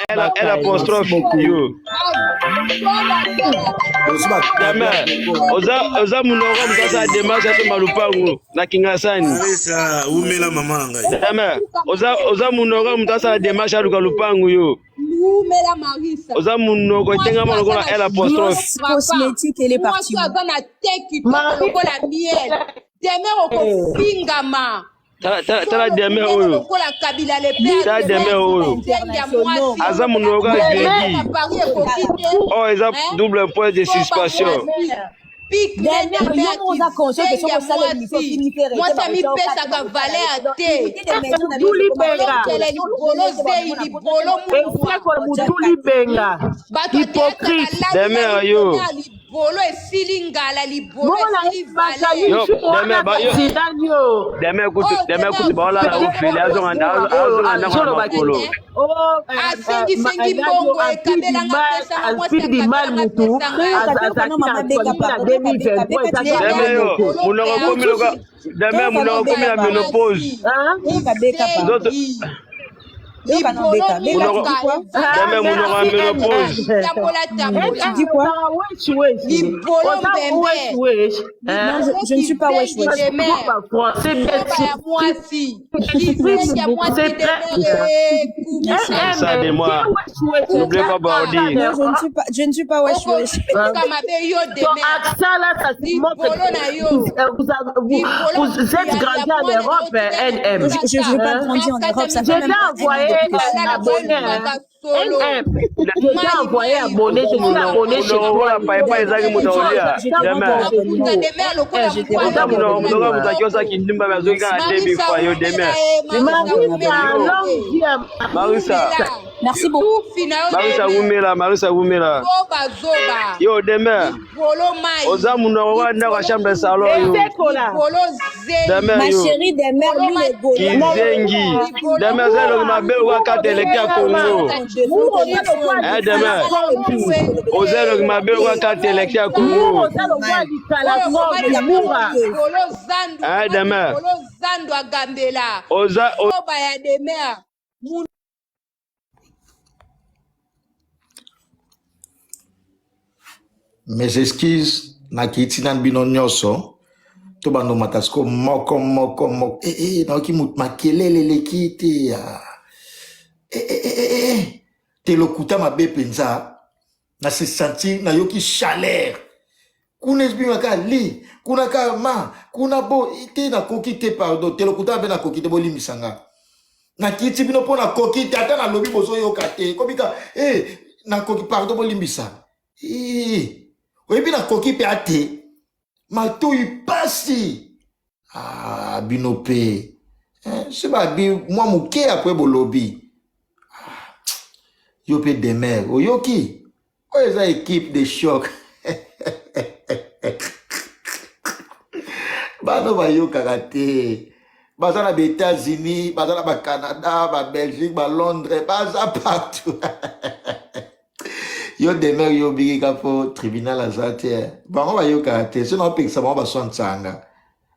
L apostrophe yo. Jamais. Oza oza munoko mutasa démarche asomba lupango na Kingasani. Marisa umela mama na ngai. Jamais. Oza oza munoko mutasa démarche aluka lupango yo. Lumela Marisa. Oza munoko etengama lokola L apostrophe. Gloss cosmétique, elle est partie. Mwasi aza na te kitoko lokola miel. Demeure okofingama. Tala tala demeure oyo. Lokola Kabila le père. Tala demeure oyo. Aza munoko ya jeudi. Oh eza double point de suspension. Mwasi amipesaka valeur te. Libolo zei libolo mutuli benga. Hypocrite. Demeure yo. Libolo esili ngala libolo esili valeur. Yo Demeure ba yo. Demeure kutu Demeure kutu baolala ofele azonga azonga ndako na makolo. Asengisengi mbongo ekabelanga pesanga mwasi akabelanga pesanga. Demeure yo munoko komi loka Demeure munoko komi na ménopause. Nzoto Dame munoko ya ménopause. Tu dis quoi? Non, je ne suis pas wesh wesh. Ça de moi. N'oubliez pas Baudi. Non, je ne suis pas wesh wesh. Ton accent là, ça se montre que vous, vous êtes grandi en Europe, NM. Je n'ai pas grandi en Europe, ça fait Je même t'ai pas un an envoyé depuis que je suis là. abonné. Hein. NM, je t'ai envoyé abonné, je suis abonné chez toi. Munoko paipai ezaki moto akolia. Demain. Oza munoko munoko moto akiosa kindumba me azoki kaka demi fois yo demain. Marisa, longue vie à Marisa. Merci beaucoup. Marisa wumela, Marisa wumela. Yo demain. Oza munoko wa ndako ya chambre salon yo. Demain Ma yo. chérie Demeure, lui les Gaulois. Kizengi. Demain oza elongi mabe lokola carte électeur ya Congo. Eh demain. Oza elongi mabe lokola carte électeur ya Congo. Eh demain. Zando agambela. Oza Zoba ya Demeure. Mes excuses nakiti na bino nyonso to bando mata siko moko moko moko eh, eh, nayoki moto makelele eleki te ah. eh, eh, eh, eh, eh. Te lokuta mabe mpenza na se sentir nayoki chaleur kuna ezibima kaka li kuna kaka ma kuna bo te nakoki te pardon te lokuta mabe nakoki te bolimbisa nga nakiti bino mpo nakoki te ata nalobi bozoyoka te kobika eh, nakoki pardon bolimbisa eh, oyebi nakoki mpe ate matoi pasi ah, bino mpe eh, se babi mwa moke apres bolobi ah, yo mpe demer oyoki oyo eza equipe de choc bano bayokaka te baza na baétats-unis baza na bacanada babelgique balondres baza partout yo demer yo obiki ka mpo tribunal aza te bango bayokaka te soki naopekisa bango baswa nsanga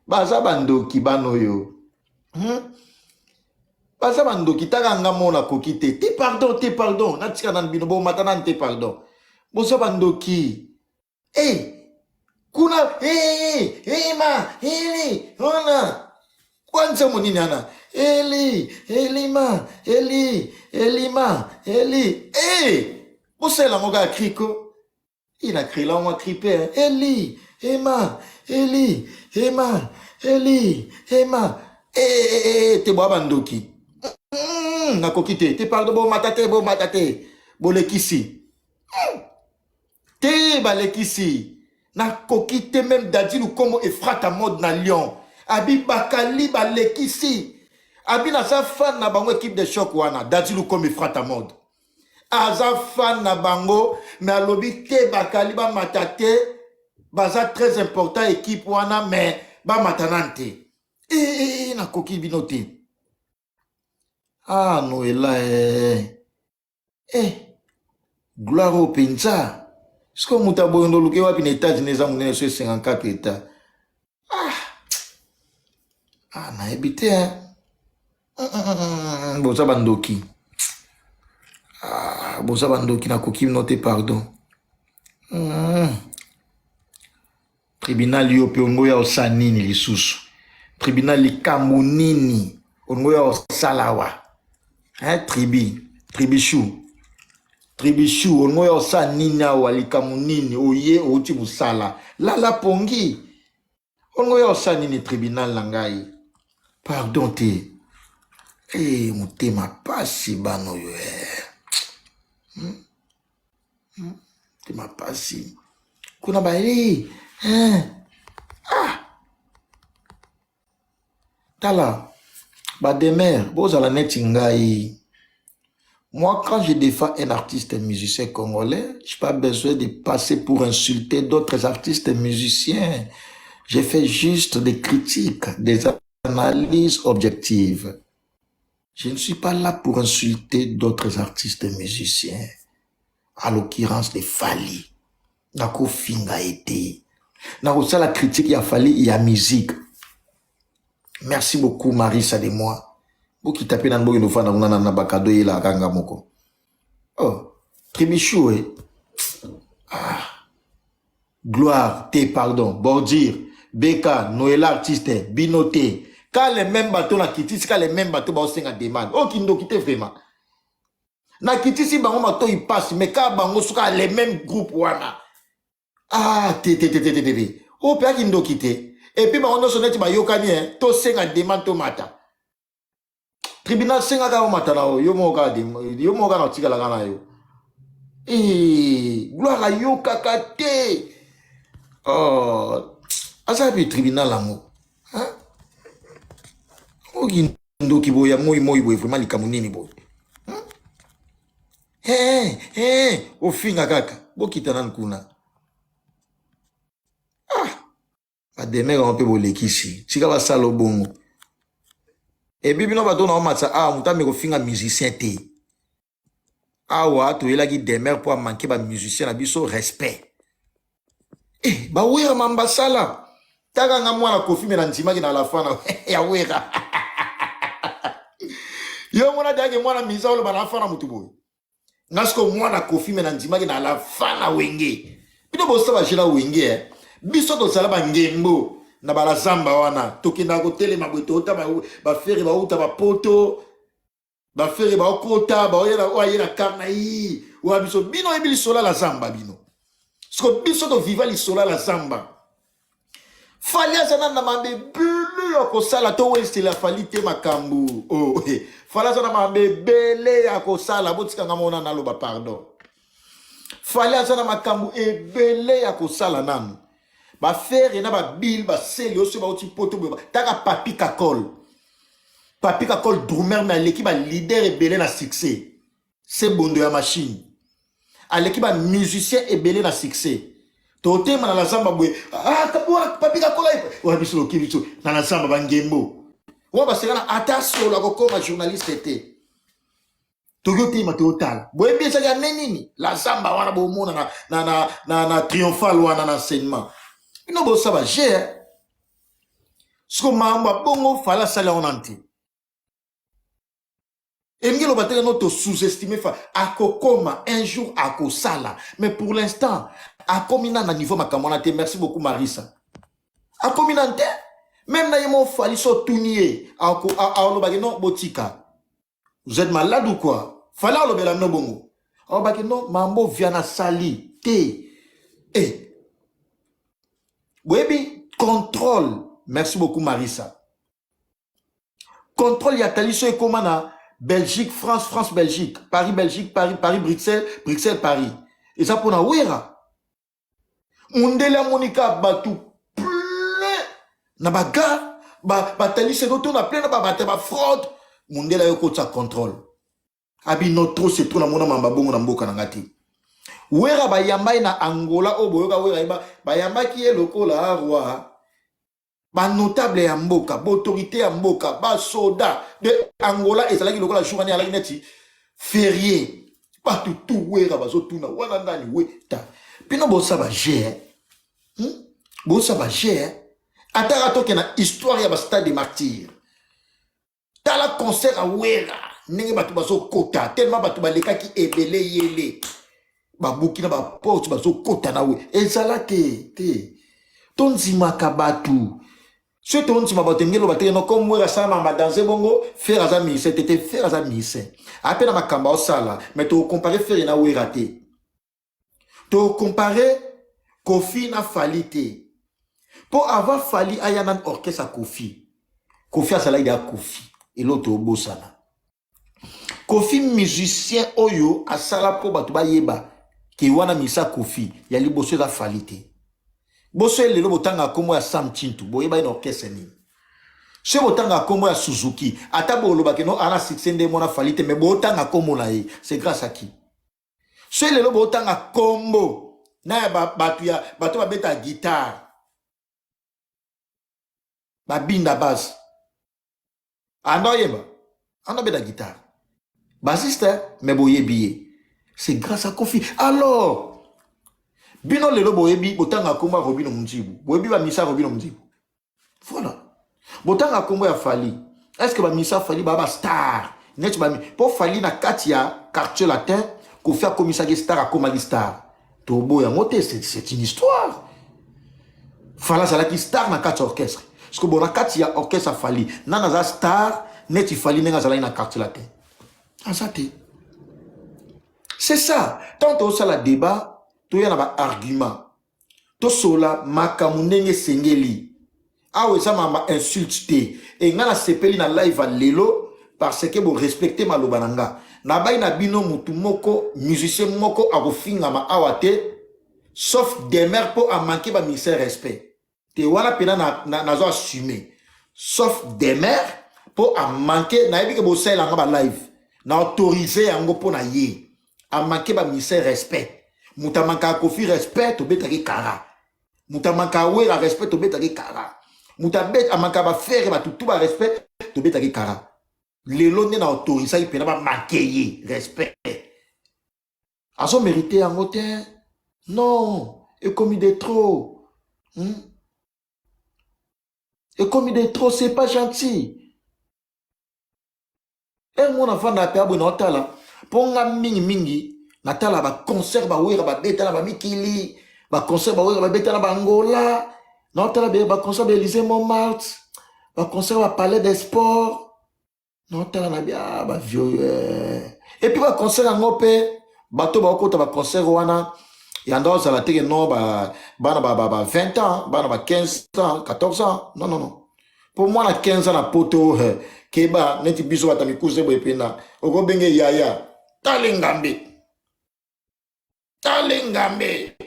baza bandoki bana oyo hmm? baza bandoki taka nga mo nakoki te te pardon te pardon natika nanu bino bomata nanu te pardon boza bandoki hey, eh, kuna hey, eh, hey, ma eli wana kwa nzembo nini ana eli elima eli elima eli hey, bosalela yango kaka kriko ina krila mwa kripe eli ema eli ema eli ema hey, hey, hey, te boa bandoki mm, nakoki te te pardon bomata te bomata te bolekisi mm. Te balekisi nakoki te meme Daddy Lukombo Efrata mode na Lyon abi bakali balekisi abi naza fan na bango equipe de choc wana Daddy Lukombo Efrata mode aza fan na bango mais alobi te bakali bamata te baza très important equipe wana mais bamata nani te e, e, e, nakoki bino te ah noela eh. Eh, gloire oyo mpenza sikoyo moto ya boye ndoluke wapi na etats-unis eza monene so 54 etat ah, ah nayebi te hein. Boza bandoki ah. Ah, boza bandoki nakoki bino te pardon. Tribunal yo mpe ongo ya osala nini lisusu? Tribunal likambo nini ongo ya osala awa? Hein, tribi, tribichou. Tribichou ongo ya osala nini awa likambo nini oye outi mosala. Lala pongi. Ongo ya osala nini tribunal na ngai? Pardon te. Eh, motema pasi bana oyo eh. Motema pasi. Kuna ba eh, eh. Ah. Tala, ba demeure, bozala neti ngai. Moi, quand je défends un artiste musicien congolais, je n'ai pas besoin de passer pour insulter d'autres artistes musiciens. Je fais juste des critiques, des analyses objectives. Je ne suis pas là pour insulter d'autres artistes musiciens. À l'occurrence de Fally. Nakofinga ete. Nakosala critique ya Fally ya musique. Merci beaucoup Marissa de moi. Bokita pe na mboki nofanda kuna na bakado yelaka nga moko. Oh, Tribichou eh. Ah. Gloire te pardon, bordure, Beka, Noël artiste, bino te. Ka les mêmes bateaux na kitisi, ka les mêmes bateaux ba osenga demande. Oh kindoki te vraiment. Na kitisi bango matoi passe mais ka bango suka les mêmes groupes wana. Ah te te te te te te. Oh pe kindoki te. Et puis bango nyonso neti bayokani hein, tosenga demande tomata. Tribunal sengaka omata na yo moko kaka yo moko kaka na otikalaka na yo. Eh, gloire ayokaka te. Oh, aza pe tribunal yango. Hein? Oki ndoki boye ya moi moi boye vraiment likambo nini boye. Eh, eh, ofinga kaka. Bokita nanu kuna. Ah, bademere yango mpe bolekisi. Tika basala obongo. Ebi bino bato na omatisa awa moto ameki kofinga musicien te. Awa toyelaki demeure mpo amanke ba musicien na biso respect. Eh, bawera mambasala. Taka nga mwana Koffi me na ndimaki na la fin na ya wera. Yo mwana dake mwana misa oloba na fin na mutu boye. Nga siko mwana Koffi me na ndimaki na la fin na wenge. Bino bosala ba jeu na wenge eh. Biso tozala ba ngembo na bala zamba wana tokendaka kotelema boye toyota ba fere bauta ba poto ba fere baokota baoyela oyo aye na kar na ye oyo biso bino oyebi lisolo la zamba bino siko biso toviva lisolo la zamba Fally aza nanu na mambe ebele ya kosala to westela Fally te makambo oh, eh. Fally aza na mambe ebele ya kosala botika nga mona naloba pardon Fally aza na makambo ebele ya kosala nanu bafere na babile baseli oso bauti poto boye taka papi kakol papi kakol drumer me aleki ba leader ebele na succès se bondo ya machine aleki ba musicien ebele na succès totema na la zamba boye ah, papi kakola wana biso loki biso na la zamba bangembo wana basengana ata solo akokoma journaliste te toki otema toyotala boyebi ezali ane nini la zamba wana bomona na, na, na, na, na triomphal wana na enseignement bino bosala ba je siko mambo ya bongo fala asali yango nanu te elingi eloba te no to sous-estime fa akokoma un jour akosala mais pour l'instant akomi na na niveau makambo wana te. Merci beaucoup Marisa, akomi na te même na ye mo Fally so otuni ye alobaki non botika, vous êtes malade ou quoi? Fally alobela no bongo alobaki non mambo via na sali te eh boyebi contrôle. Merci beaucoup Marisa. Contrôle ya taliso ekoma na Belgique, France, France, Belgique, Paris, Belgique, Paris, Paris, Bruxelles, Bruxelles, Paris. Eza mpona wera mundele amonika bato plein na bagare batalisi ezotona plein na babata bafraude. Mundele ayo kotisa contrôle abino trop c'est trop. Namona mamba bongo na mboka na nga te. Wera bayamba ye na Angola oyo boyoka wera yeba bayambaki ye lokola roi, banotable ya mboka, baautorité ya mboka, basoda de Angola. Ezalaki lokola jour ane alaki neti férié, bato tu wera bazotuna wana nani we ta bino bosa baje Bosa baje ataka toke na histoire ya bastade de martyr. Tala concert ya wera. Ndenge bato bazokota, tellement bato balekaki ebele yele. Babuki na baporte bazokota na we. Ezala te, te. Tondimaka bato. Soki tondima bato engeli loba te no comme Wera asala makambo ya danse bongo Ferre aza musicien te te Ferre aza musicien. Ape na makambo aosala mais tokocompare Ferre na Wera te. Tokocompare Koffi na Fally te. Po avant Fally aya na orchestre ya Koffi. Koffi azalaki deja Koffi. Eloko tobosana. Koffi musicien oyo asala po bato bayeba ke wana misa Koffi ya liboso eza Fally te. Boso ye lelo botanga kombo ya Sam Tshintu boyeba ye na orchestre nini? Soki botanga kombo ya Suzuki ata boloba ke no ana succès nde mwana Fally te mais botanga kombo na ye c'est grâce à qui? Soki lelo botanga kombo na ya bato ya bato babeta guitare babinda base anda oyemba anda obeta guitare bassiste mais boyebi ye c'est grâce à Koffi. Alors bino lelo boyebi botanga kombo ya Robino Mundibu, boyebi ba misa Robino Mundibu, voilà. Botanga kombo ya Fally, est-ce que ba misa Fally ba ba star neti ba po Fally na kati ya quartier latin Koffi akomisaki star, akomaki star toboya yango te, c'est une histoire. Fally azalaki star na kati ya orchestre, parce que bon na kati ya orchestre Fally nana aza star neti Fally ndenge azalaki na quartier latin aza te. C'est ça, tant tosala débat toya na ba argument tosola makambo ndenge esengeli. Awa eza mama insulte te. E nga nasepeli na live ya lelo parce que bo respecte maloba na nga. Nabai na bino mutu moko musicien moko akofingama awa te sauf Demer po a manquer ba musicien respect. Te wana pena na nazo assumer. Sauf Demer po a manquer nayebi ke bosalela nga ba live. Na autoriser yango po na ye. A manquer ba musicien respect. Mutu amankaka Koffi respect tobetaki kara. Mutu amankaka Wera respect tobetaki kara. Mutu amankaka ba Ferre ba tutu ba respect tobetaki kara. Lelo nde na autorisaki pena ba manquer ye respect. Azo mériter yango te. Non, ekomi de trop. Ekomi de trop, c'est pas gentil. Heure mona vanda pe aboye na otala po nga mingi mingi natala ba concert ba Wera ba beta na ba mikili, ba concert ba Wera ba beta na ba Angola, na otala ba concert ba Élysée Montmartre, ba concert ba Palais des Sports, na otala na bia ba vieux. Et puis ba concert yango pe bato ba okota ba concert wana yanda ozala te ke non ba bana ba, ba, ba 20 ans, bana ba 15 ans, 14 ans, non non non. Po mwana 15 ans na poto keba neti biso bata mikuse boye pena okobenge yaya tale ngambe tale ngambe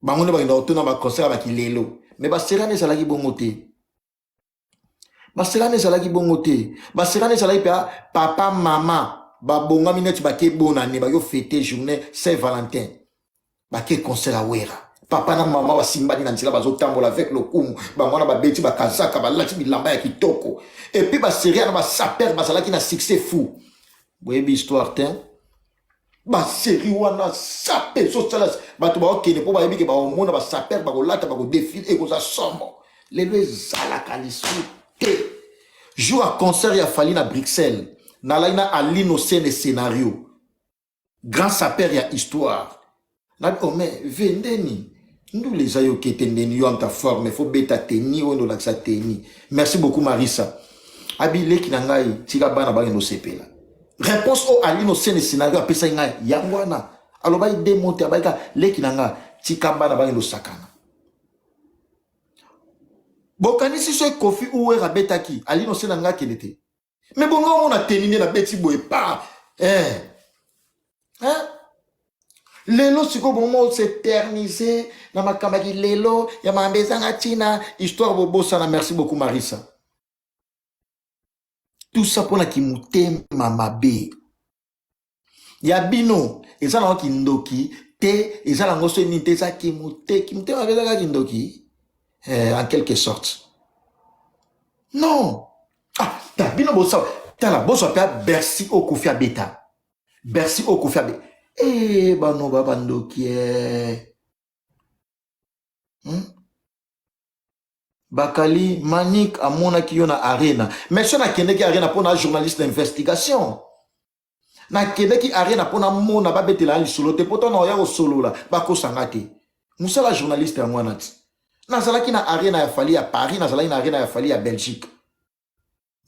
bango nde bakenda kotuna ba concert ya bakilelo mais baserane ezalaki bongo te, baserane ezalaki bongo te, baserane ezalaki mpe papa mama babongami neti bake bonane bayo fete journée Saint Valentin bake concert ya Wera, papa na mama basimbani na nzela bazotambola avec lokumu, bango wana babeti bakazaka balati bilamba ya kitoko et puis baseria na basaper bazalaki na succès fou. Boyebi histoire te, baseri wana sape ezosala bato baokende mpo bayebi ke baomona basaper bakolata bakodefile ekoza somo. Lelo ezalaka lisu te. Jour ya concert ya Fally na Bruxelles nalai na Alino Sene scénario grand saper ya histoire nabi ome ve ndeni ndula eza yo kete ndeni yo anta forme fo beta teni oyo ndolakisa teni. Merci beaucoup Marisa abi leki na ngai tika bana bakende osepela. Réponse oyo Alino Sene scénario apesaki ngai yango wana alobaki de mote abayika leki na ngai tika bana bakende osakana. Bokanisi soki Koffi Uwer abetaki Alino Sene na ngai akende te mais bongo omona teni nde nabeti boye pa eh. Hein? Lelo sikoyo bongo s'éterniser na makambo ya kilelo ya makambo ezanga ntina histoire bobosana. Merci beaucoup Marisa. Tout ça mpona kimotema mabe ya bino eza nango kindoki te, eza nango so nini te, eza kimotema mabe, ezaka kindoki en quelque sorte. Non ah, ta bino bosala tala bozwa mpe Bercy oyo Koffi abeta, Bercy oyo Koffi abeta e bano ba bandoki. Bakali Manick amonaki yo na arena. Mais so nakendeki arena mpo na journaliste d'investigation. Nakendeki arena mpo namona babetela ya lisolo te mpo ntango naoya kosolola bakosa nga te. Mosala journaliste yango wana ti. Nazalaki na arena ya Fally ya Paris, nazalaki na arena ya Fally ya Belgique.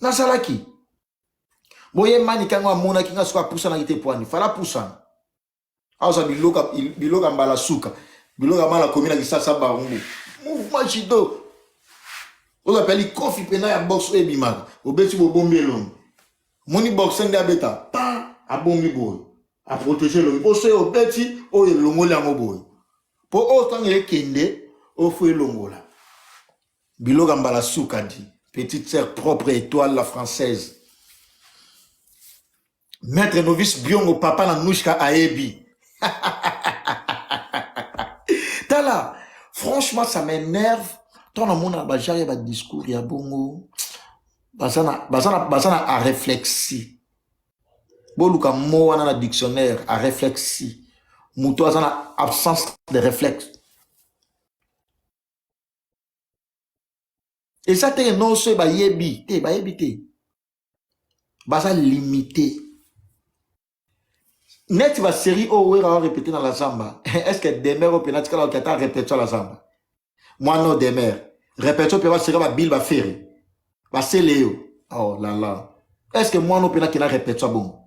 Nazalaki. Boye Manick yango amonaki nga soko apusanaki te pwani. Fala pusana. Aza biloko biloko mbala suka. Biloko mala komi na kisasa barumbu. Mouvement judo. Oza pe likofi pena ya boxe oyo ebimaka. Obeti bobombi elongi. Moni boxe nde abeta. Pa abombi boye. A protéger elongi. Po soki obeti oyo elongoli yango boye. Po oyo ntango ekende oyo fo elongola. Biloko mbala suka di. Petite sœur propre étoile la française. Maître novice Biongo papa na Nouchka ayebi. Tala, franchement ça m'énerve. Tant na mona ba genre ba discours ya bongo. Bazana bazana bazana a réflexie. Boluka mot wana na dictionnaire a réflexie. Muto azana absence de réflexe. Eza te non so bayebi te bayebi te. Baza limité. Net ba série oyo wera répété na la zamba. Est-ce que demer oyo pena tikala okata répétition la zamba? Moi non demer. Répétition pe ba série ba bill ba ferre. Ba sele yo. Oh là là. Est-ce que moi non pena kina répétition bon?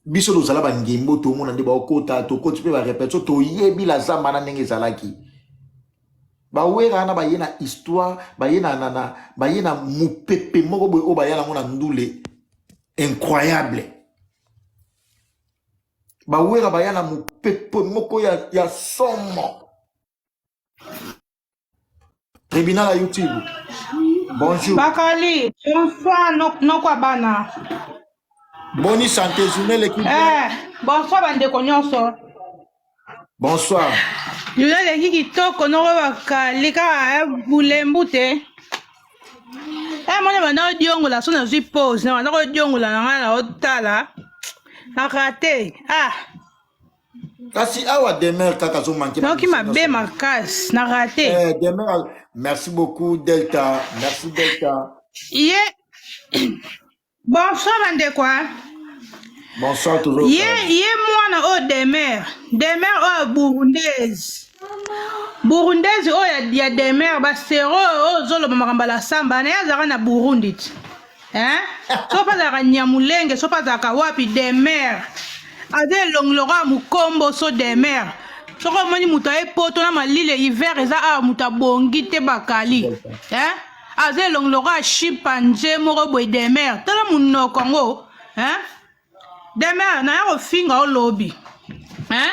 Biso tozala ba ngembo tomona nde baokota tokoti mpe ba répétition toyebi la zamba na ndenge ezalaki. Bawera wana baye na histoire, baye na, na, na, baye na mupepe moko boye oyo baya nango na ndule incroyable. Bawera baya na mupepe moko ya, ya somo. Tribunal ya YouTube. Bonjour. Bakali, bonsoir nokwa bana. Boni santé, journée l'équipe. Eh, bonsoir bandeko nyonso. Bonsoir. Journée eleki kitoko noko bakali kaka bulembu te. Eh mona banda odiongola so nazwi pause na banda kodiongola na ngai na otala na rate ah. Kasi awa demeure kaka zo manquer. Nayoki mabe makasi na rate. Eh, demeure, merci beaucoup Delta, merci Delta. Ye bonsoir bandeko. Bonsoir toujours. Ye ye mwana oyo demeure, demeure oyo burundaise. Burundaise oyo ya demeure basero oyo ozoloba makambo ya la samba na ye azalaka na Burundi ti. Hein? Soki azalaka Nyamulenge, soki azalaka wapi demeure. Aza elongi lokola mokombo so demeure. Soki omoni moto aye poto na malili hiver eza awa moto abongi te bakali. Hein? Aza elongi lokola chimpanzee moko boye demeure. Tala monoko yango. Hein? Demeure naya kofinga yo lobi. Hein?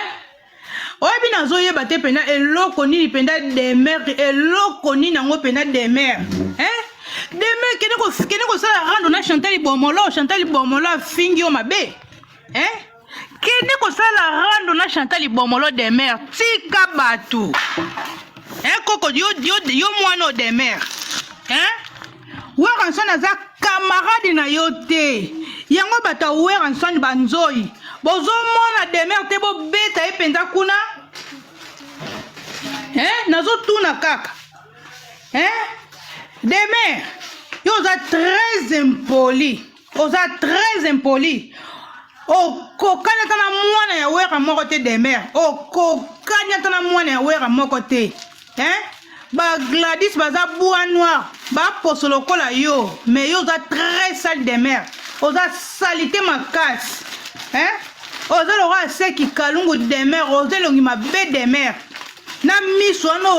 Oyebi nazoyeba te mpenza eloko nini mpenza demeure, eloko nini yango mpenza demeure. Hein? Demeure kende kende kosala rando na Chantal Bomolo, Chantal Bomolo afingi yo mabe. Hein? Kende kosala rando na Chantal Bomolo demeure, tika bato. Hein koko yo yo yo mwana o demeure. Hein? Werrason aza camarade na yo te. Yango bato ya Werrason ba nzoyi. Bozomona demeure te bobeta ye mpenza kuna. Hein? Nazotuna kaka. Hein? Demeure, yo oza très impoli. Oza très impoli. Okokani ata na mwana ya Werra moko te demeure. Okokani ata na mwana ya Werra moko te. Hein? Ba Gladys baza bois noir, ba poso lokola yo, mais yo oza très sale demeure. Oza salite makasi. Hein? Oza lokola seki kalungu demeure, oza elongi mabe demeure. Na miso wana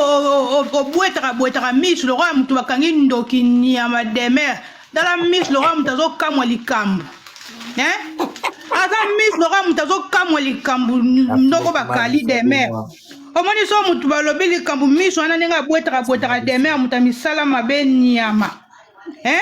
obwetaka bwetaka miso lokola moto bakangi ndoki nyama demeure. Tala miso lokola moto azokamwa likambo. Hein? Aza miso lokola moto azokamwa likambo ndoko bakali demeure. Omoni so moto balobi likambo miso wana ndenge abwetaka bwetaka demeure moto ya misala mabe nyama. Hein?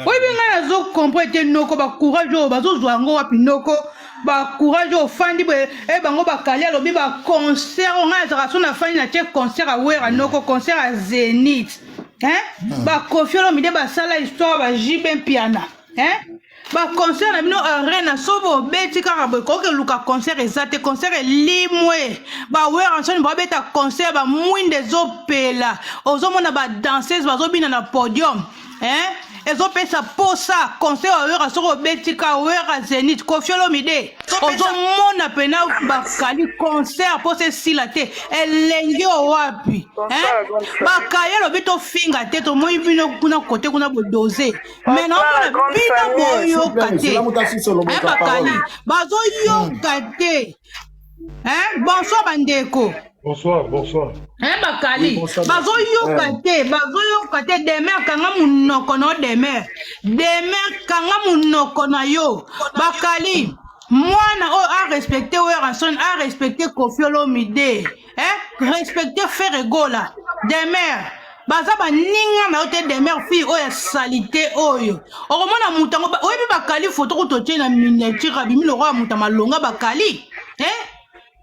Oyebi ngai nazo comprendre te noko ba courage oyo bazozwa yango wapi noko ba courage oyo ofandi boye e bango bakali alobi ba concert oyo ngai nazalaka so nafandi na tie concert ya Wera noko concert ya Zenith. Hein? Ba Koffi Olomide basala histoire ba JB Mpiana. Hein? Ba concert na bino arena so bobeti kaka boye koke luka concert eza te concert elimwe ba Werrason babeta concert ba mwinda ezopela ozomona ba danseuse bazobina na podium hein ezopesa posa concert ya Werra soki obeti ka Werra Zenith Koffi Olomide ozomona pena bakali concert posa esila te elengi oyo wapi hein bakali alobi tofinga te tomoni bino kuna kote kuna bodose mais naomona bino boyoka te eh, bakali bazoyoka te eh, bonsoir bandeko. Bonsoir, bonsoir. Eh, bakali bazoyoka eh. te bazoyoka te demer kanga monoko na yo demer demer kanga monoko na yo bakali mwana oyo arespecte werrason arespecte koffi olomide eh respecte ferre gola demer baza baninga na yo te demer fille oyo ya salite oyo okomona moto yango oyebi bakali foto kutu otie na miniature abimi lokola moto ya malonga bakali eh?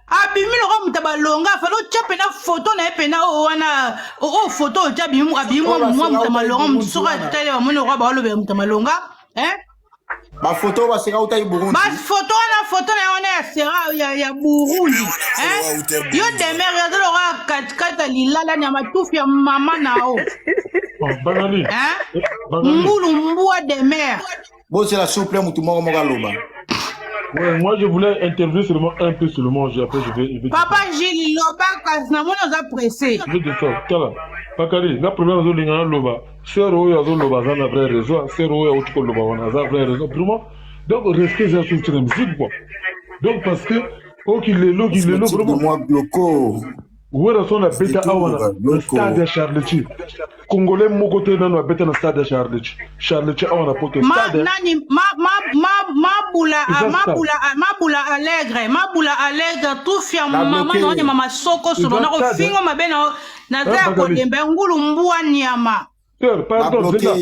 abimi lokola moto ya balonga fale otya mpena foto na ye mpena oyo wana oyo foto oyo otya abimi mwa moto ya malonga moto soki atali bamoni lokola baolobela moto ya malonga eh? Bafoto oyo baseka utaki Burundi. Bafoto wana foto na wana ya sera ya, ya Burundi. Eh? Yo demer yo zolo ka katikati ya lilala ya matufi ya mama na yo. Bangali. Eh? Mbulu mbwa demer. Bozela s'il vous plaît mutu moko moko aloba. Ouais, moi je voulais interviewer seulement un peu seulement, après je vais Papa Gilles loba kasi namoni oza pressé. Je vais descendre. Tala. Bakali, la première azolinga naloba. Sœur oyo azoloba aza na vrai raison, sœur oyo auti koloba wana aza vrai raison. Vraiment, donc respect eza susu na musique quoi. Donc parce que oki lelo ki lelo vraiment. Moi gloko. Werrason abeta awa na stade ya Charletti. Congolais moko te nanu abeta na stade ya Charletti. Charletti awa na poto stade. Ma nani ma ma ma mabula mabula mabula alegre mabula alegre tufia mama na onyama masoko solo na kofingo mabe na naza ya kolemba ngulu mbwa nyama Sœur, pardon, Zena.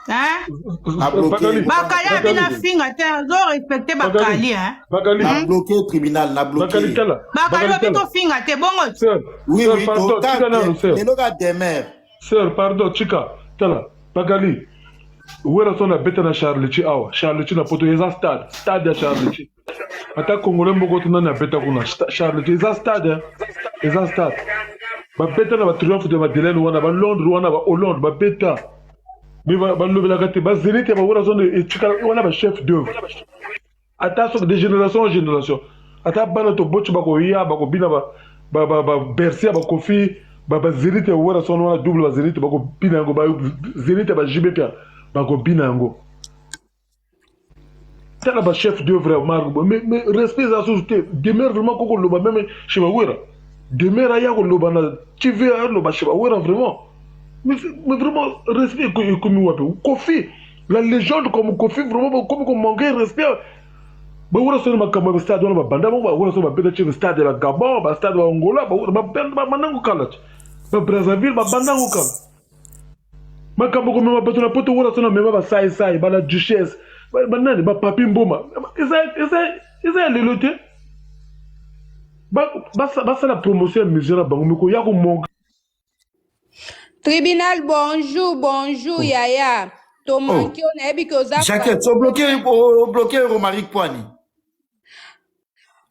Hein? Bakali abi na finga te, zo respecter Bakali hein. Bakali. Na bloqué tribunal, na bloqué. Bakali tala. Bakali obi to finga te bongo. Sœur. Oui, sœur, oui, pardon, tika nanu sœur. Lelo ka demeure. Sœur, pardon, tika. Tala. Bakali. Werrason abeta na Charletti awa. Charletti na poto eza stade, stade ya Charletti. Ata congolais moko te nani abeta kuna Charles eza stade hein? Eza stade babeta na ba triomphe de Madeleine wana ba Londres wana ba Hollande babeta mais balobelaka te ba Zenith ya ba Werrason etikala wana ba chef d'œuvre ata soki de génération en génération ata bana toboti bakoya bakobina ba ba ba, ba Bercy ya ba Koffi ba ba Zenith ya Werrason wana double ba Zenith bakobina yango ba Zenith ya ba JB pia bakobina yango tala ba chef d'œuvre ya marque boye mais, mais respect eza susu te demeure vraiment koko loba meme chez bawera demeure aya koloba na tv aloba chez bawera vraiment mais, mais vraiment respect ekomi wapi kofi la légende comme kofi vraiment komi komanke respect bawera soni makambo ya stade wana babanda bango bawera soni babeta chef stade ya gabon bastade ya angola babandango kala te ba brazzaville babandango kala makambo komema bato na poto wana sona mema basaisai bana duchesse banani bapapi mboma eza ya lelo te basala promotion ya musée na bango miko ya komonka Tribunal bonjour bonjour oh. yaya tomanki oh. nayebi ke oza Jacquette obloke obloke Romaric Pwani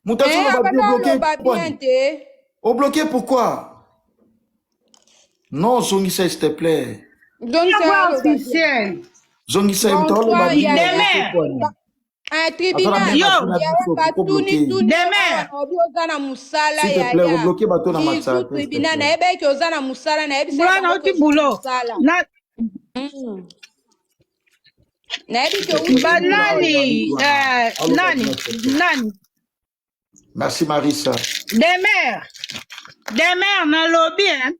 moto azoloba eh, obloke bien te obloke pourquoi Non, zongisa s'il te plaît. Zongisa officiel. Zongisa moto aloba Demer. Un tribunal. Yo. Batuni tuni. Demer. Obi oza na musala S'il te plaît, obloqué bato na matsa. Tribunal nayebaki oza na musala nayebisa. Bula na oti boulot. Na nayebi ke uti ba nani eh, nani nani Merci Marissa. Demer. Demer nalobi hein.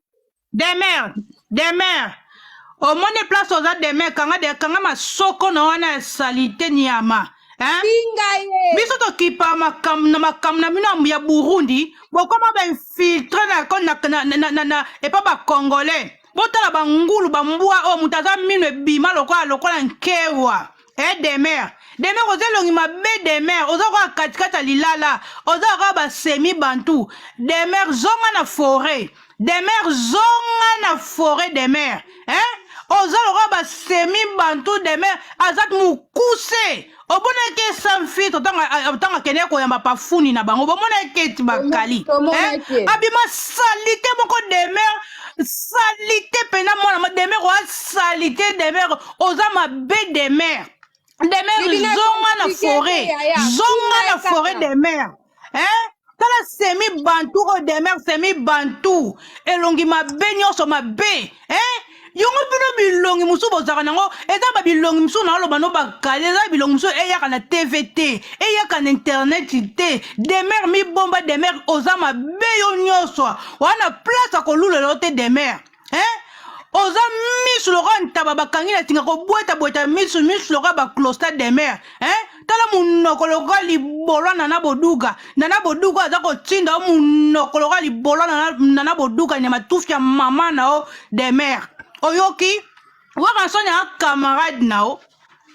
Demer, Demer. Omoni place oza Demer kanga de kanga masoko na wana ya salite niama. Hein? Finga ye. Biso tokipa makambo na makambo na bino ya Burundi, bokoma ba infiltre na na na na, na, na epa ba congolais. Botala ba ngulu ba mbwa oyo moto aza mino ebima lokola lokola nkewa. Eh demer demer oza elongi mabe demer oza kaka katikati ya lilala oza kaka basemi bantu demer zonga na foret demer zonga na foret demer eh? Oza lokola ba semi bantu demer aza mukuse. Omonaki ye sans filtre ntango ntango akendeki koyamba pafuni na bango bomonaki eti bakali eh? Abima salite moko demer salite mpena mwana demer oa salite demer oza mabe demer demer zonga na foret zonga na foret demer eh? Tala semi bantu oyo demer semi bantu elongi mabe nyonso mabe eh? Yongo bino bilongi mosusu bozalaka nango eza ba bilongi mosusu naoloba no bakali eza bilongi mosusu eyaka na tv te eyaka na internet te demer mibomba demer oza mabe yo nyonso wana place ya kolulela yo te demer eh? Oza misu lokola ntaba bakangi na singa kobwetabweta misu misu lokola baclosta demer eh? Tala monoko lokola libolo nana boduga nana boduga aza kotinda yo monoko lokola libolo nana boduga nyama tufi ya mama na yo demer oyoki waka soni ya camarade na yo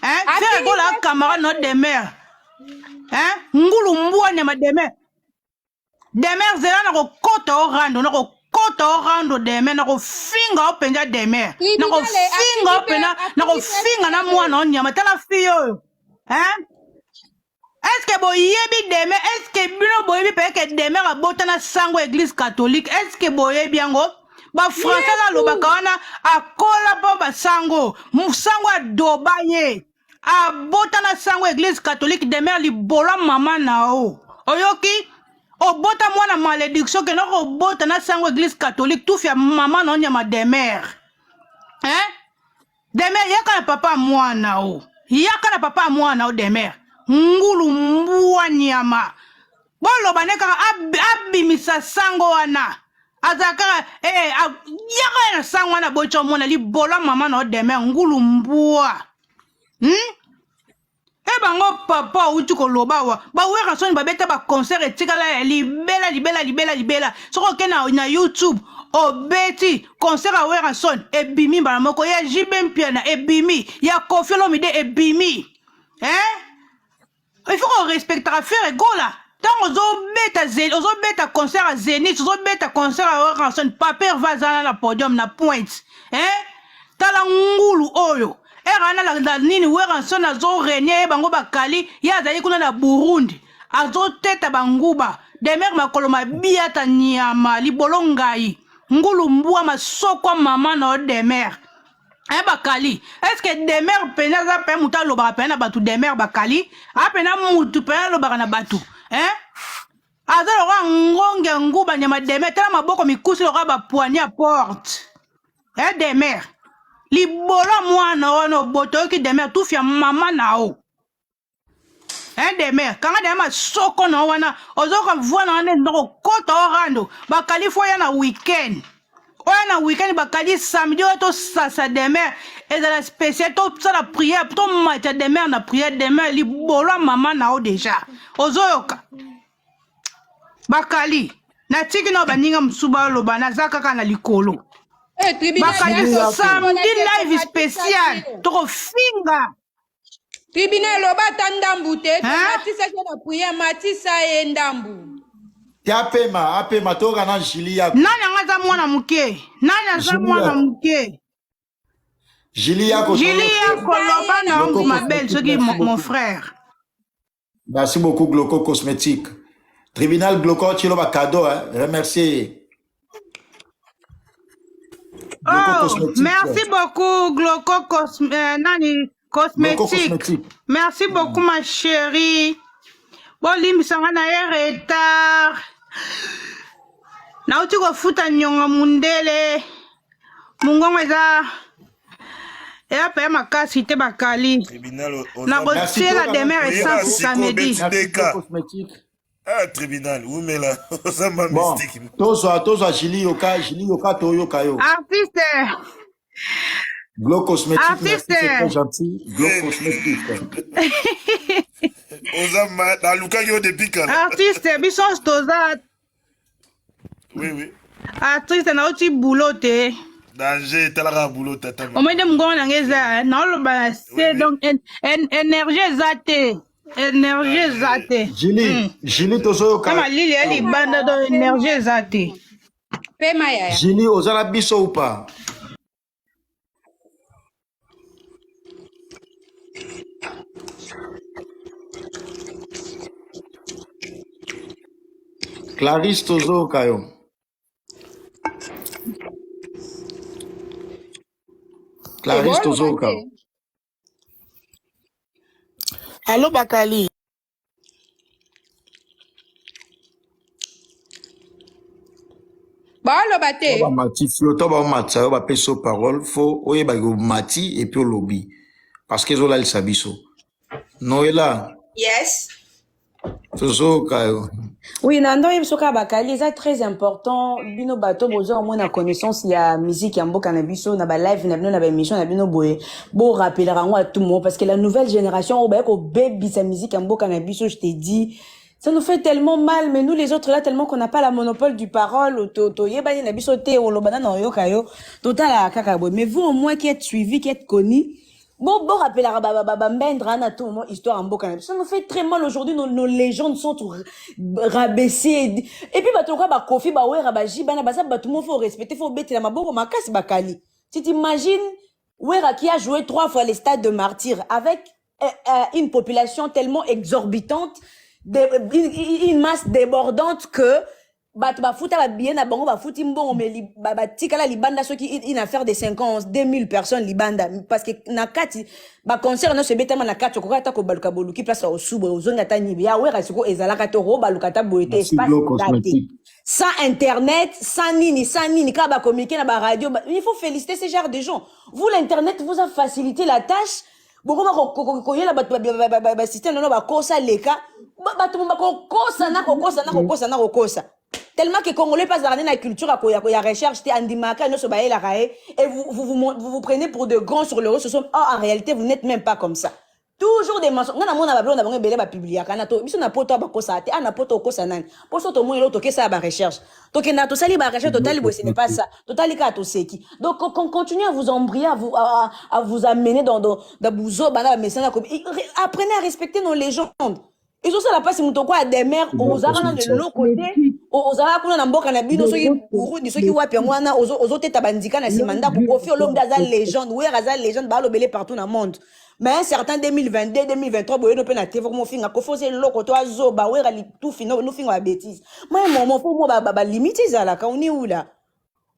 eh? Ferre Gola ya camarade na yo demer eh? Ngulu mbwa nyama demer Demer zela na kokota o rando na kokota o rando demer na kofinga o mpenza demer na kofinga o mpena na kofinga na mwana o nyama tala fille oyo hein. Est-ce que boyebi demer? Est-ce que bino boyebi pe ke demer abota na sango église catholique? Est-ce que boyebi yango? Ba français nalobaka wana akola mpo basango sango adoba ye abota na sango église catholique demer libolo mama na o oyoki obota mwana malédiction kende kobota na sango église catholique tufi ya mama na o nyama demer hein? Demer yaka na papa mwana o yaka na papa mwana o demer ngulu mbwa nyama boloba nde kaka abimisa sango wana azala kaka eh, yaka na sango wana botya mwana libolo mama na o demer ngulu mbwa hmm? E bango papa outi koloba awa bawera soni babeta baconcert etikala ya libela libela libela libela soki oke na, na youtube obeti concert ya wera son ebimi mbala moko ya jb mpiana ebimi ya koffi olomide ebimi eh? Il faut korespectaka Ferre Gola ntango ozobeta ozobeta concert ya zenith ozobeta concert ya Werrason papa Herve aza na podium na pointe eh? Tala ngulu oyo ere wana na nini Werrason azo renier ye bango bakali ye azali kuna na Burundi azoteta banguba demer makolo mabiata nyama libolo ngai ngulu mbwa masokwa mama na yo demer eh bakali est ce que demer mpenza aza mpe moto alobaka mpenza na bato demer bakali apena mutu mpenza alobaka na bato eh? Aza lokola ngonge ya nguba nyama demer tala maboko mikusi lokola bapoignet ya porte eh demer libolo mwana wana oboto oyoki demer tufi ya mama na o eh demer kanga demer masoko na wana ozoka voi na wana ndoko kota o rando bakali fo ya na weekend oyo na weekend bakali samedi oyo tosasa demer ezala spécial tosala prière tomatya demer na prière demer libolo ya mama na yo deja ozoyoka bakali natiki na baninga mosusu baloba naza kaka na likolo bakali samedi live spécial tokofinga. Tribunal eloba ata ndambu te tomatisaki ye na prière matisa ye ndambu. Te apema apema toyoka na Julie yako. Nani yango aza mwana moke? Nani aza mwana moke? Julie yako. Julie yako loba na yango ma belle soki mon frère. Merci beaucoup Gloco Cosmétique. Tribunal Gloco Chilo ba cadeau hein. Remercier. Gloco oh, merci beaucoup Gloco Cosme, nani Cosmétique. Gloco Cosmétique. Merci beaucoup ma chérie. Bolimbisa nga na ye retard. Nauti kofuta nyonga mundele. Mungongo eza eya pe makasi te bakali. Nakotiela demer essence samedi. Ah, tribunal, umela, osamba bon, mystique. Tozwa, tozwa Julie Yoka, Julie Yoka, toyoka yo. Artiste. Glow Cosmétique, merci, c'est très gentil. Glow Cosmétique. Ozama, nalukaki yo depuis kala. Artiste, biso toza. Oui, oui. Artiste, nauti boulot te. Danger, talaka boulot tata. Omoni nde mongongo na ngai eza, naoloba na se, donc énergie eza te. Énergie eza te. Julie, Julie tozoyoka. Na malili ya libanda donc énergie eza te. Pema yaya. Julie, oza na biso ou pas? Clarisse tozoyoka yo. Clarisse Eboloba tozoyoka. te. Allo Bakali. Baoloba te. Bamati flo to bamatisa yo bapesi yo parole fo oyebaki omati epuis olobi parce que ezolalisa biso. Noela Yes. tozoyoka yo. Oui, na ndo yebi soka bakali eza très important bino bato bozwa au moins na connaissance ya musique ya mboka na biso na ba live na bino na ba émission na bino boye bo rappelera yango à tout moment parce que la nouvelle génération oyo baye kobebisa musique ya mboka na biso je te dis ça nous fait tellement mal mais nous les autres là tellement qu'on n'a pas la monopole du parole to toyebani na biso te oloba nano oyoka yo totalaka kaka boye mais vous au moins qui êtes suivi qui êtes connu Bon, bon, rappelera ba, ba, ba, ba, mbendre, na tout moment, histoire en mboka na biso. Ça nous fait très mal aujourd'hui, nos, nos légendes sont tout rabaissées. Et puis, bato lokola ba Kofi, ba Wera, ba Jibana, ba ça, bato mo faut respecter, faut betela maboko makasi bakali. Tu t'imagines Wera qui a joué trois fois les stades de martyrs avec euh, une population tellement exorbitante, une, une masse débordante que bato bafuta ba billet na bango bafuti mbongo mais li, ba, batikala libanda soki une affaire de 50 2000 personnes libanda parce que na kati ba concert nyonso ebetama na kati okoki ata kobaluka boluki place ya osuba ozongi ata nyibi ya wera sikoyo ezalaka te okobaluka ata boye te Merci espace Glo eza te Cosmétique. sans internet sans nini sans nini kaka bacommuniquer na baradio ba, il faut féliciter ce genre de gens vous l'internet vous a facilité la tâche bokoma koyela bato basystème nano bakosa leka bato bakokosa na kokosa na kokosa na kokosa tellement que congolais pas azalaka nde na culture ya ya recherche te andimaka nyonso bayelaka ye et vous vous, vous, vous vous prenez pour de grands sur le réseau sociaux or en réalité vous n'êtes même pas comme ça toujours des mensonges nga namona babiloko na bango ebele bapubliaka na to biso na poto bakosaka te a na poto okosa nani mpo so tomoni eloko tokesala barecherche tokendaka tosali barecherche totali boye ce n'est pas ça totali kaka toseki donc qu'on continue à vous embryer à vous, à, à vous amener dans, dans, dans buzoba na bamesana apprenez à respecter nos légendes ezosala mpasi moto okoya demer ozalaka nano eloko te ozalaka kuna na mboka na bino soki burundi soki wapi yango wana ozoteta bandika na nsima ndako kofi olomide aza légende wer aza légende balobele partout na monde mais un certain 2022 2023 boye no mpe na tv mofinga kofi oza eloko to azoba wera litufi nofinga ba bêtise mai momo fo mo balimite ezalaka on est où là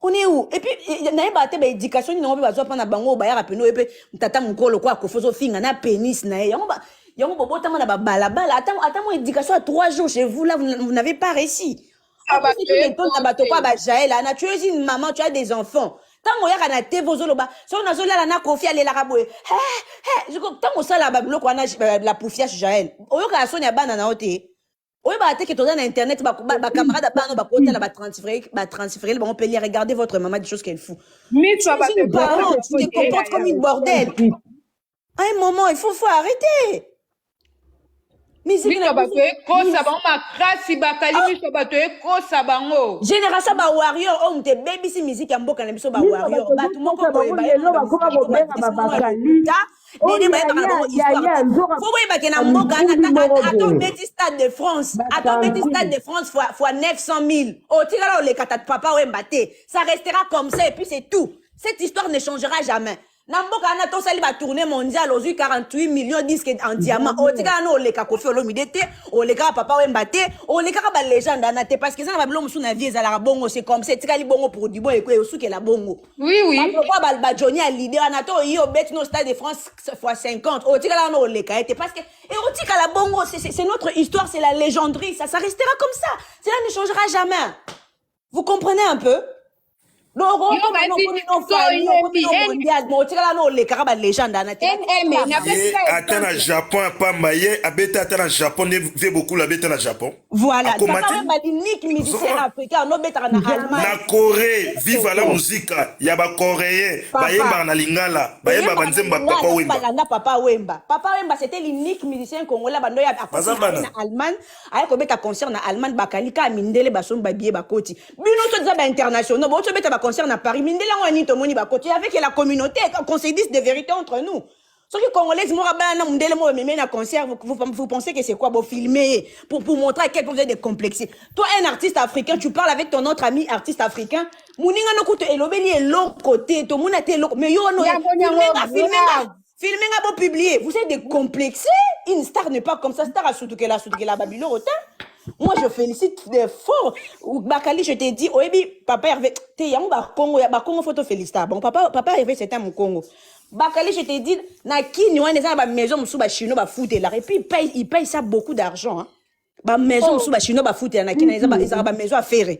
on est où et puis nayebaka te baéducation nini yango mpe bazwa mpa na bango oyo bayaka pene oyo mpe tata mokolo kwa kofi ozofinga na pénis na ye yango yango bobotama na babalabala ata ata mo éducation ya 3 jours chez vous là vous, vous n'avez pas réussi Ah, en plus bato ce qui m'étonne na bato kwa ekose. bajael ana tu es une maman tu as des enfants ntango oyaka na tv ozoloba soki nazolala na kofi alelaka boye ntango osalaka babiloko wana la poufiache jael oyokaka soni ya bana na yo te oyebaka te ke toza na internet bacamarade ya bana bakotala batransférele bango mpe lia regardez votre maman des choses qu'elle fout Miso ya tu es bato une parent tu te comportes comme une bordel à un moment il faut, faut arrêter musique miso na ya bato biso ekosa bango makasi bakali miso ya bato ekosa bango génération bawarrior oyo moto ebebisi miziki ya mboka na biso miso bawarrior bato bato moko ezokosa boye bango bayebaka lelo bamiziki bakoma na bango kobenga batisi moko ya babakali lokuta oyo dede bayebaka na yaya bango histoire yaya te nzoka fo boyebake na mboka wana mituli ata moko ata boye obeti stade de france ata obeti stade batantine de france fois, fois 900 000 otikala oleka tata papa wemba te ça restera comme ça et puis c'est tout cette histoire ne changera jamais na mboka wana tosali batournée mondiale ozwi 48 millions disque en diamant jamais otikala no oleka kofi olomide te olekaka papa wemba te olekaka balégende wana te parce que eza na babilo mosusu na vie ezalaka bongo c'est comme ça etikali bongo pour du bon esukela bongo oui oui bato lokola bajoni ya leader wana to oyi obeti no stade de france fois 50 otikala wana oleka ye te parce que e otikala bongo c'est notre histoire c'est la légenderie ça ça restera comme ça cela ne changera jamais vous comprenez un peu donc yo okoma no basi okomi no so fali okomi oyembi no mondial mo otikala no olekaka balégende wana te nm batikala napesi ye ka ata na exemple japon ya pamba ye abeta ata na japon nde vie bokulu abeta na japon voilà akoma papa te wemba l'unique musicien ozokoma africain anobetaka na allemagne na corée viva la musica ya bacoréen papa bayembaka na lingala bayembaka oyembaka na banzembo ya papa lingala mpo wemba balanda papa wemba papa wemba c'était l'unique musicien congolais bando ya akoti baza aye bana na allemagne aye kobeta concert na allemagne bakali kaka mindele basombi babiye bakoti bino so eza bainternationaux bauti obeta baconcert na paris mindele yango ya nini tomoni bakoti avec la communauté qu'on se dise des vérités entre nous soki congolaise moko abala na mondele moko bamemi na concert vous, vous, vous pensez que c'est quoi bofilmer pour montrer à quel point vous êtes décomplexé toi un artiste africain tu parles avec ton autre ami artiste africain moninga nokutu elobeli eloko te tomona te eloko mais yo wana yango filme nyango nga filme nga grave filme nga bopublier vous êtes décomplexé une star n'est pas comme ça star asutukela asutukela babiloko te Moi, je félicite fort. Bakali, je t'ai dit, oyebi, papa Hervé, te yango ba Congo, ya ba Congo faut te féliciter. Bon, papa, papa Hervé, c'est un Congo. Bakali, je t'ai dit, na kini wana eza na ba maison mosusu ba chinois ba futela. Et puis il paye ça beaucoup d'argent, hein. Ba maison mosusu ba chinois ba futela na kini eza ba ezaka ba maison à faire.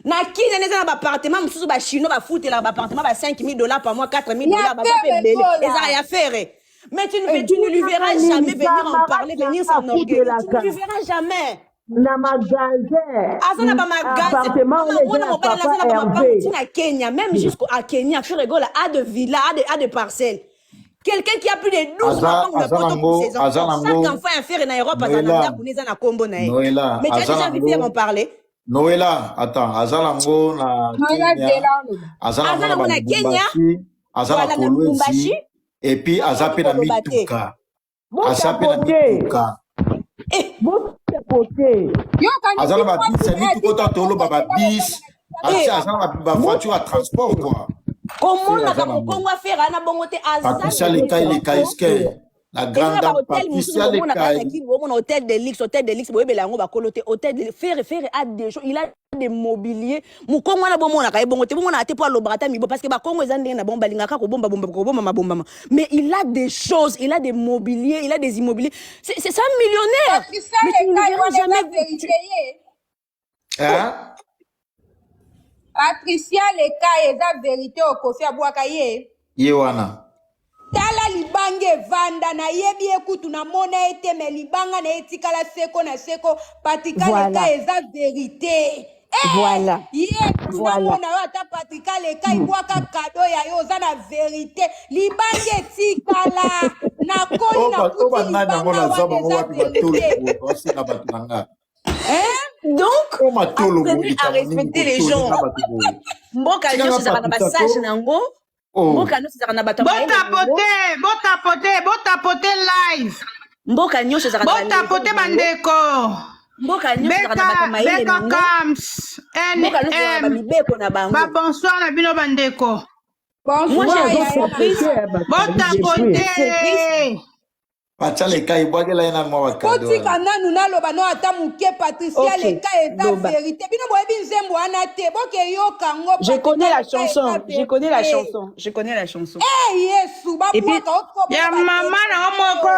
Na kini wana eza na ba appartement mosusu ba chinois ba futela ba appartement ba 5000 $ par mois, 4000 Ya dollars, baza pe Ferre ebele. Gola. Ezaka ya Ferre. Mais tu ne lui verras jamais venir en parler, venir s'enorgueillir. Tu ne lui verras jamais. Na magasin. Aza na bamagasin. Appartement wana eza Mwana ya mobali papa aza na bamapango Hervé. ntina Kenya, même jusqu'à Kenya, Ferre Gola a de villa, a de parcelles. Quelqu'un qui a plus de 12 Aza mapango na aza poto pour nango ses aza enfants, chaque nango enfant ya Ferre na Europe aza na Noela. ndako eza na kombo na ye. Noela Mais tu as aza déjà vu Ferre nango. en parler? Noela, attends, aza nango na Noela Kenya, zela oloba. aza nango Aza na nango na Kenya. Lubumbashi, aza na Voilà, na Kolwezi Lubumbashi. et puis aza mpe na Koloba te. mituka, aza mpe na Botapote. mituka. Eh, Botapote. Yokanisi Aza na mwasi babisi ya na ye mituka ota toloba atiki babisi eh, aza na bavoiture ya transport quoi. Ferre komonaka aza nango. mokongo affaire ana bongo te, aza Patricia na Lekai biloko. Lekaiske, la Eza grande na dame bahotel mosusu Patricia bomonaka na Lekai. Kini, bomona hôtel de luxe, hôtel de luxe, boyebela yango bakolo te. Hôtel de Ferre, Ferre a des choses, il a des mobilier. Mokongo wana bomonaka ye bongo te, bomonaka te mpo alobaka ata mibo, parce que bakongo eza ndenge na bango, balingaka kobomba bomba, kobombama bombama. Mais il a des choses, il a des mobiliers, il a des immobiliers. C'est un millionnaire. Patricia Mais tu ne le Lekai verras wana eza jamais. vérité ye. Hein? Patricia Lekai eza vérité, okofi abwaka ye. Ye wana. Tala libanga evanda, nayebi ye kutu, namona ye te, me libanga na ye etikala seko na seko. Patrika Voilà. Lekai eza vérité. Eh, Voilà. ye Voilà. namona yo ata Patrika Lekai bwaka kado ya yo, oza na vérité, libanga etikala, nakoli Oyo nakuti banani yango libanga nazwa wana bango eza wapi? Matolo vérité. boye baosenga bato na nga. Hein? Donc Oyo matolo boye apprenez à likambo nini respecter les kotolinga gens. bato boye. Mboka Tikanga nyonso ezalaka na Patricia basage ko. nango. Oh. Mboka nyonso ezalaka na bato ya mayele nango. Botapote, botapote, botapote live. Mboka nyonso ezalaka na Botapote balégende nango. bandeko. Mboka nyonso ezalaka na bato ya Beka mayele beka nango. Kams Mboka nyonso ezalaka na nm bamibeko na bango. Ba bonsoir na bino bandeko. Moi, Bonsoir j'ai yaya été na surprise. nga. Botapote. Surprise. Patricia Lekai ebwakela ye na mwa bakado Botika wana. nanu naloba no ata moke. Patricia Ok, Leka eza loba. vérité. Bino boyebi nzembo wana te, bokeyoka yango. Je connais Patrika la Leka eza chanson. Je connais la vérité. chanson. Je connais la chanson. E Yesu. Et puis, Babwaka okobona Ya mama na yo batete. moko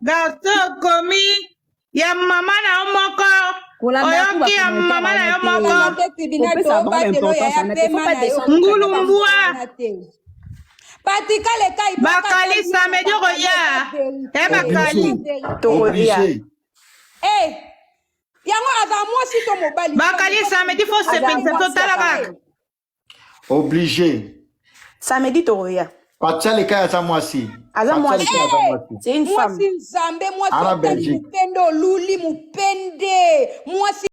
garçon okomi ya mama na yo moko kolanda ku oyoki ya bacommentaire mama na wana yo te. moko. Kolanda te, tribunal Kopesa bango tobatelo baimportance yaya wana te. Faut pema pas na yo descendre. kolanda Ngulu mbwa. bamoto wana te. Patrika Leka ibwaka ata Bakali bino samedi bakali okoya eza ya vérité. bakali. Eza Obligé. vérité. Tokolia. Obligé. Eh, yango azala mwasi to mobali? Bakali samedi fo Azala sepelisa mwasi totala apara. kaka. Obligé. Samedi tokoya. Patricia Lekai aza mwasi. Aza Patricia mwasi. Lekai aza mwasi. C'est une femme. Mwasi nzambe, mwasi Ana otali Belgique. mopende, oluli mopende mwasi.